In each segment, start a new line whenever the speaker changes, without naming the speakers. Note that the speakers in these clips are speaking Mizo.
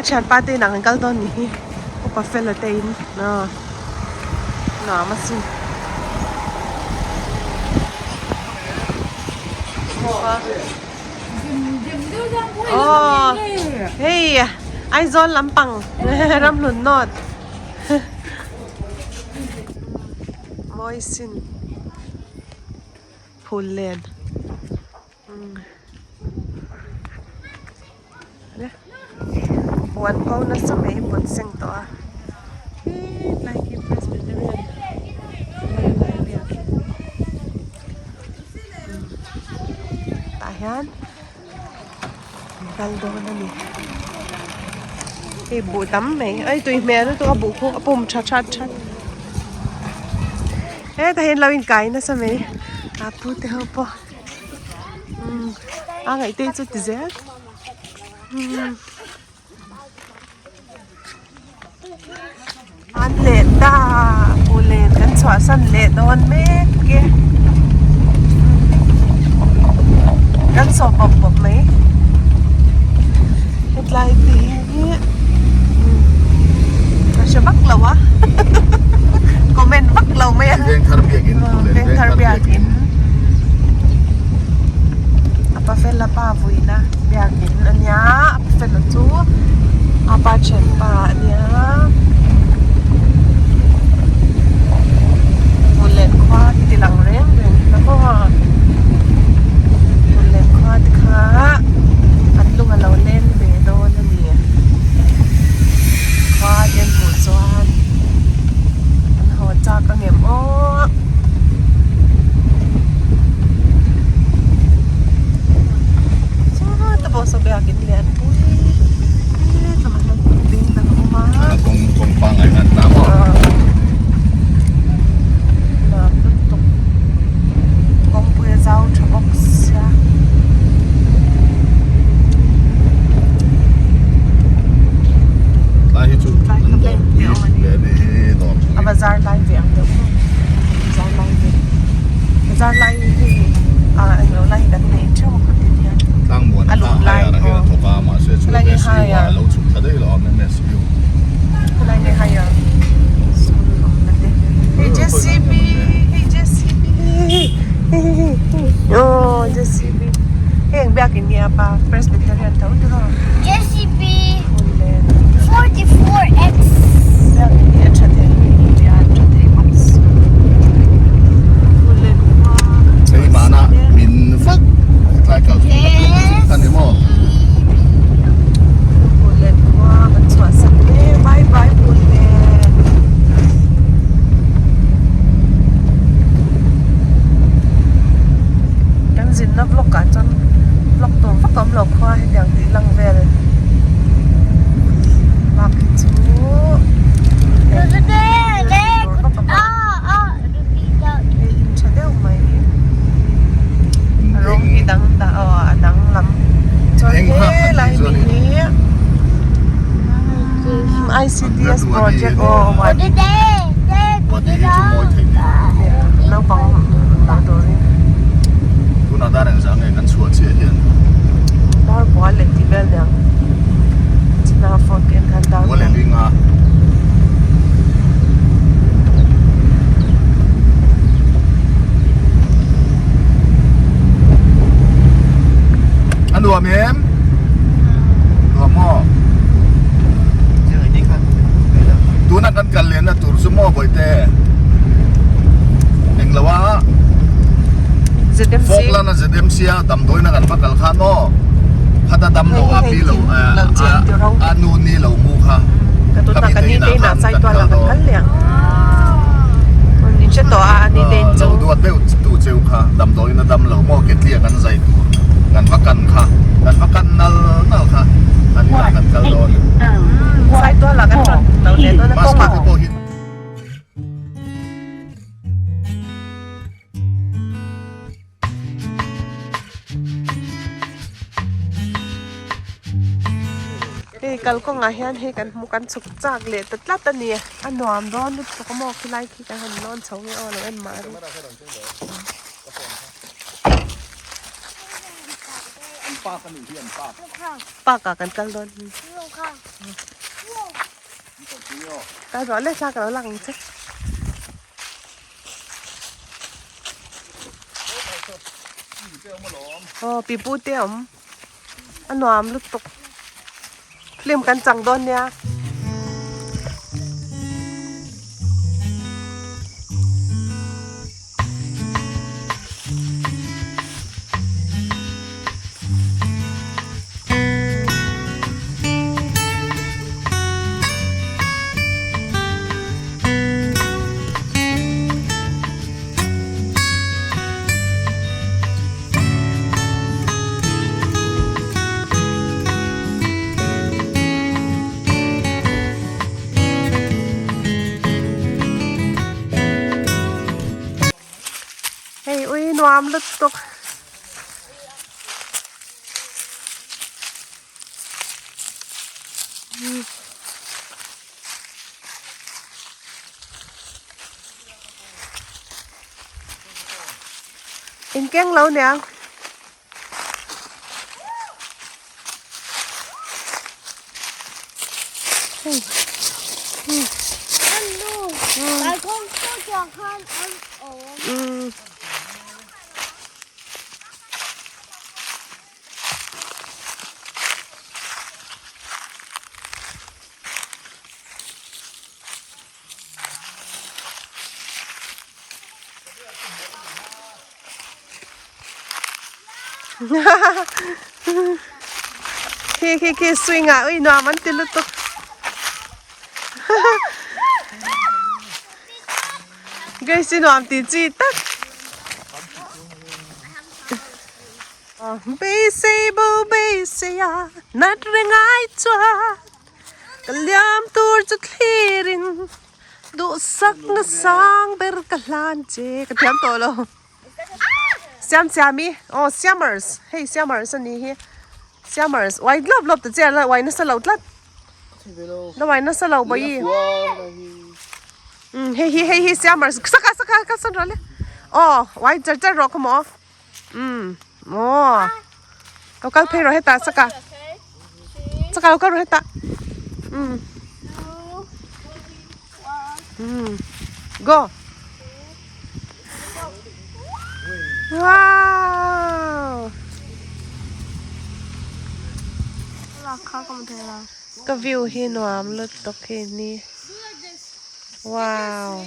thianpa te inah kan kal dawn nih hi upa fela te in aw nuam asin. Aw hei Aizawl lampang Ramhlun North mawi sin phul len Puan pho nasa mai pawt seng tawh a hetlai khi Presbyterian lai biakin tah hian an kal dawn a ni hei buh tam mai ai tui hmel lutuk a buh khu a pum tha that that hetah hian lo inkai nasa mai a pu te ho pawh. Umm a ngaih te chu ti zel umm an leh ta phullen kan chhuahsan leh dawn mek e kan sawh bawp bawp mai hetlai te hi umm ka hre vak lo a comment vak lo mai a
Vengthar biakin
Vengthar biakin. A pa fela pa vuina biakin a nia a pa fela chu a pa then pa a nia Vulen khua hi ti lang reng reng na maw Vulen khua te kha an lung a lo len ve dawn a ni khua te an hmuh chuan an haw chak ang em aw. Chuan pawh saw biakin lian pui hetlamah hian beng dang a awm a.
Kawng kawng pangngai khan tla maw?
Nuam lutuk kawngpui a zau tha bawk sia.
Tlai hi chu an dawrpui leh ni dawrpui.
A bazar lai ve ang deuh maw bazar lai ve bazar lai hi ah englo lai hi kan nei theuh a khawtin hian
Tlangmuan
a luh lai
a hian a thawk a mahse chu MSU ah a lo chhuk thla daih lo a MSU
khulai nge higher school awmna te hei JCB hei JCB hei hei hei hei aw JCB hei eng biakin nge a pa Presbyterian tho tiraw
JCB 44X
biakin hi a tha thei nia a tha thei bawk si Phullen khua kan chhuah
Keimahna min vak tlai kal a ni maw
Phullen khua kan chhuah sak mek bye bye Phullen kan zinna vlog ah chuan vlog tur vak a awm lo khua hetiang tih lang vel bak hi chu hei in tha deuh mai rawng hi dang dah aw a dang lam chuan helai mi hi ICDS project aw naupang hmuh turin
tunah dar engzah nge kan chhuah chiah hian
dar bual leh tih vel niang china phone ka en khan dar
bual leh linga a nuam em nuam maw tuna kan kal lehna tur chu maw bawihte englo a Falkland a ZMC a damdawiina kan va kal khan aw khata dam lo a pi lo a nu ni lo mu kha
khami te inah khan kan kal dawn
lo duat deuh tu cheu kha damdawiina dam lo maw ketlia kan zai tur kan va kan kha kan va kan nal nal kha an inah kan kal dawn Maski te pawh hi
Hei kalkawngah hian hei kan hmu kan chhuk chak leh ta tlat a ni a nuam dawn lutuk a maw khilai khi kan han lawn chho nge aw lo en mah a. Park ah kan kal dawn. Kal rawh le thla ka lo lak ang che. Aw pipu te a awm a nuam lutuk film kan chang dawn nia. Hei ui nuam lutuk. In keng lo niang. Khi khi khi swing ah ui nuam an ti lutuk. Grace i nuam ti chi tak. Beisei bo beisei a nat reng ai chuan ka liam tur chu thlir in duhsak na sang ber ka hlan che ka thiam tawh lo. Siam siam i aw siamers hei siamers a ni hi siamers uai lawp lawp ta che la uai nasa lo tlat la uai nasa lo bawi um hei hi hei hi siamers saka saka ka san rawh le aw uai char char rawh kha maw um aw lo kal phei rawh hetah saka saka lo kal rawh hetah um um go. Wow! Ka view hi nuam lutuk hi ni. Wow!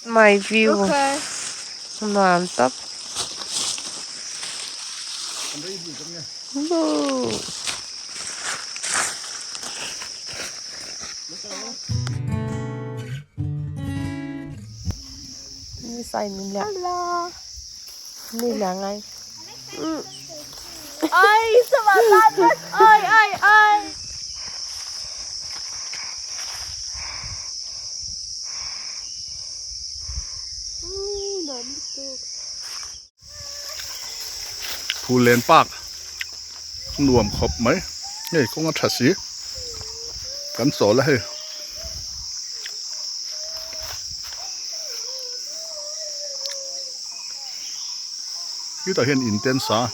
My view. Nuam tawp. Woo! Ni sai ni liang. Ni liang ai.
Ai, sama latas. Ai, ai, ai.
Phullen park nuam khawp mai hei kawng a tha si kan chawl a hei. Hetah hian in te an sa a.